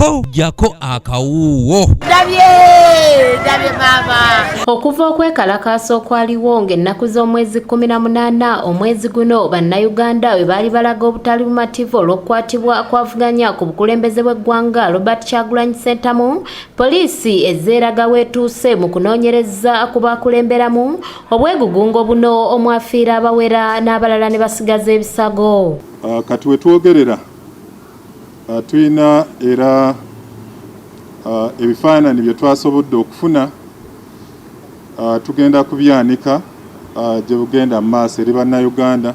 Ho, jjako akawuuwo. Ndabye, ndabye maama. Okuva okwekalakaasa okwaliwo ng'ennaku z'omwezi 18 omwezi guno, Bannayuganda bwe baali balaga obutali bumativu olw'okukwatibwa kwavuganya ku bukulembeze bw'eggwanga Robert Kyagulanyi Ssentamu, poliisi ezze eraga weetuuse mu kunoonyereza ku bakulemberamu obwegugungo buno omwafiira abawera n'abalala ne basigaza ebisago. Kati we twogerera tulina era ebifaananyi bye twasobodde okufuna, tugenda kubyanika gye bugenda mu maaso eri Bannayuganda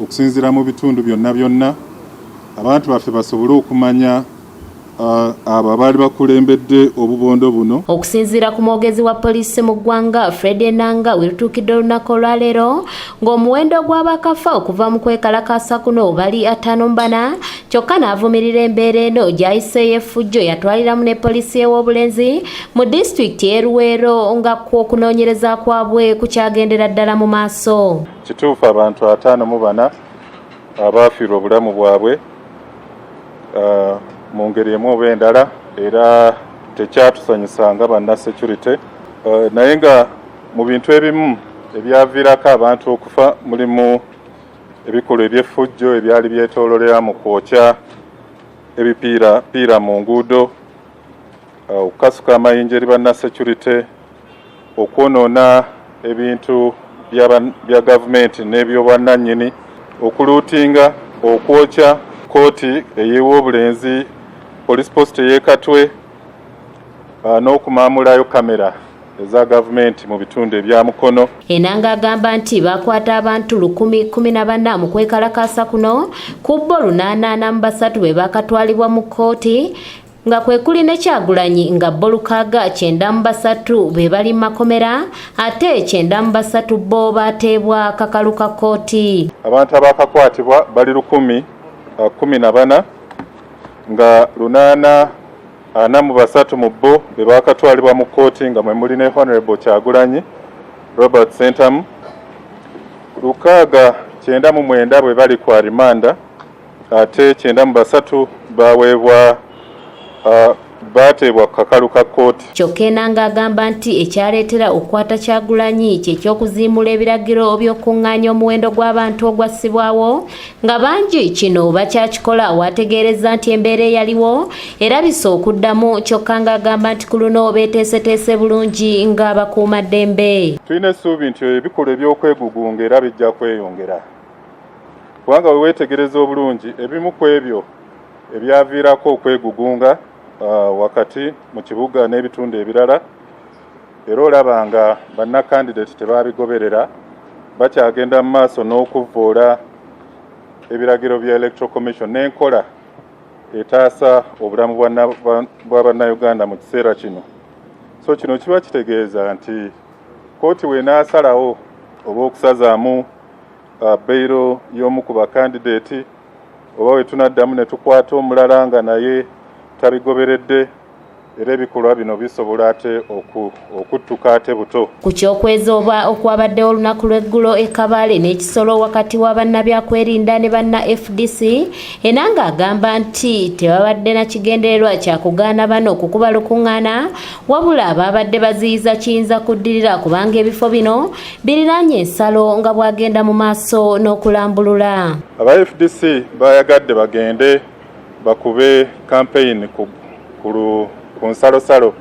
okusinziira mu bitundu byonna byonna, abantu baffe basobole okumanya abo abaali bakulembedde obubondo buno. Okusinziira ku mwogezi wa poliisi mu ggwanga Fred Enanga, we lutuukidde olunaku olwaleero ng'omuwendo gw'abakafa okuva mu kwekalakaasa kuno bali 54, kyokka n'avumirira embeera eno gy'ayiseeyo effujjo yatwaliramu ne poliisi y'ew'obulenzi mu disitulikiti y'e Luweero, nga kwo okunoonyereza kwabwe kukyagendera ddala mu maaso. Kituufu, abantu 54 abaafiirwa obulamu bwabwe mu ngeri emu oba endala, era tekyatusanyusa nga banna security, naye nga mu bintu ebimu ebyaviirako abantu okufa mulimu ebikolwa eby'effujjo ebyali byetoololera mu kwokya ebipiira piira mu nguudo, okukasuka amayinja eri banna security, okwonoona ebintu bya gavumenti n'ebyobwannannyini, okulootinga, okwokya kooti ey'ewobulenzi, police post ey'e Katwe, n'okumaamulayo kamera eza gavumenti mu bitundu ebya Mukono. Enanga agamba nti bakwata abantu 1,014 mu kwekalakaasa kuno, ku bo 83 be bakatwalibwa mu kkooti, nga kwe kuli ne Kyagulanyi, nga bo 693 be bali mu makomera, ate 93 bo bateebwa kakalu ka kkooti. Abantu abakakwatibwa bali 1,014, nga 843 mu bo be bakatwalibwa mu kkooti, nga mwe muli ne Honorable Kyagulanyi Robert Ssentamu. 699 bwe bali ku arimanda, ate 93 baweebwa bateebwa ku kakalu ka kkooti. Kyokka Enanga agamba nti ekyaleetera okukwata Kyagulanyi kyekyokuziimula ebiragiro by'okuŋŋaanya omuwendo gw'abantu ogwassibwawo, nga bangi kino bakyakikola. Waategeereza nti embeera eyaliwo erabisa okuddamu, kyokka ng'agamba nti ku luno beeteeseteese bulungi ng'abakuumaddembe. Tulina essuubi nti ebikolwa eby'okwegugunga era bijja kweyongera, kubanga we weetegereza obulungi ebimu ku ebyo ebyaviirako okwegugunga wakati mu kibuga n'ebitundu ebirala, era olaba nga bannakandidate tebabigoberera, bakyagenda mu maaso n'okuvvoola ebiragiro bya Electoral Commission n'enkola etaasa obulamu bwa Bannayuganda mu kiseera kino. So kino kiba kitegeeza nti kooti weenaasalawo oba okusazaamu bail y'omu ku bakandidate, oba we tunaddamu ne tukwata omulala nga naye tabigoberedde, era ebikolwa bino bisobola ate okuttuka ate buto. Ku kyokwezooba okwabaddewo olunaku lw'eggulo e Kabaale n'ekisolo wakati wa bannabyakwerinda ne banna FDC, Enanga agamba nti tebabadde na kigendererwa kya kugaana bano okukuba lukuŋŋaana, wabula baabadde baziyiza kiyinza kuddirira, kubanga ebifo bino biriraanye ensalo, nga bw'agenda mu maaso n'okulambulula. Aba FDC bayagadde bagende bakube campaign ku nsalosalo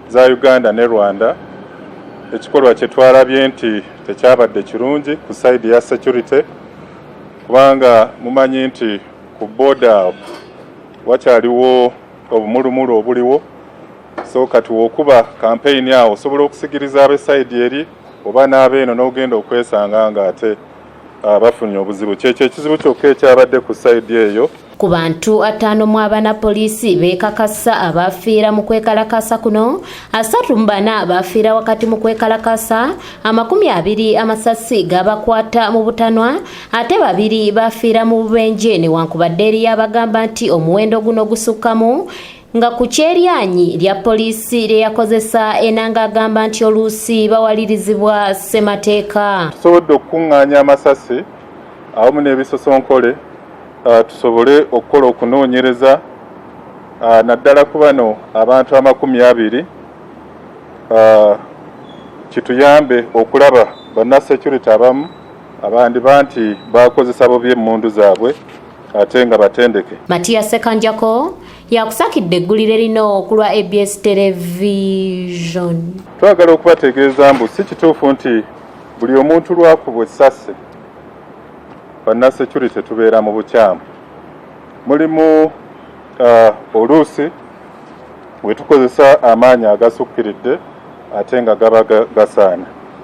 za Uganda ne Rwanda, ekikolwa kye twalabye nti tekyabadde kirungi ku side ya security, kubanga mumanyi nti ku border awo wakyaliwo obumulumulu obuliwo. So kati wokuba campaign awo, osobola okusigiriza ab'e side eri oba n'abeeno, n'ogenda okwesanga nga ate bafunye obuzibu. Kyekyo ekizibu kyokka ekyabadde ku side eyo. Ku bantu 54 poliisi beekakasa abafiira mu kwekalakasa kuno, 34 bafiira wakati mu kwekalakasa, 20 amasasi gabakwata mu butanwa, ate babiri bafiira mu bubenje, newankubadde eriyo abagamba nti omuwendo guno gusukkamu. Nga ku kyeryanyi lya poliisi lye yakozesa, Enanga agamba nti oluusi bawalirizibwa ssemateeka. Tusobodde okukuŋŋaanya amasasi awamu n'ebisosonkole, tusobole okukola okunoonyereza. Naddala ku bano abantu 20, kituyambe okulaba banna security abamu abandi nti bakozesa bubi emmundu zaabwe ate nga batendeke. Matiya Sekanjako yakusakidde eggulire lino ku lwa ABS Television. Twagala okubategeeza mbu si kituufu nti buli omuntu lwakubwa essasi banna security tubeera mu bukyamu. Mulimu oluusi we tukozesa amaanyi agasukkiridde ate nga gaba gasaana.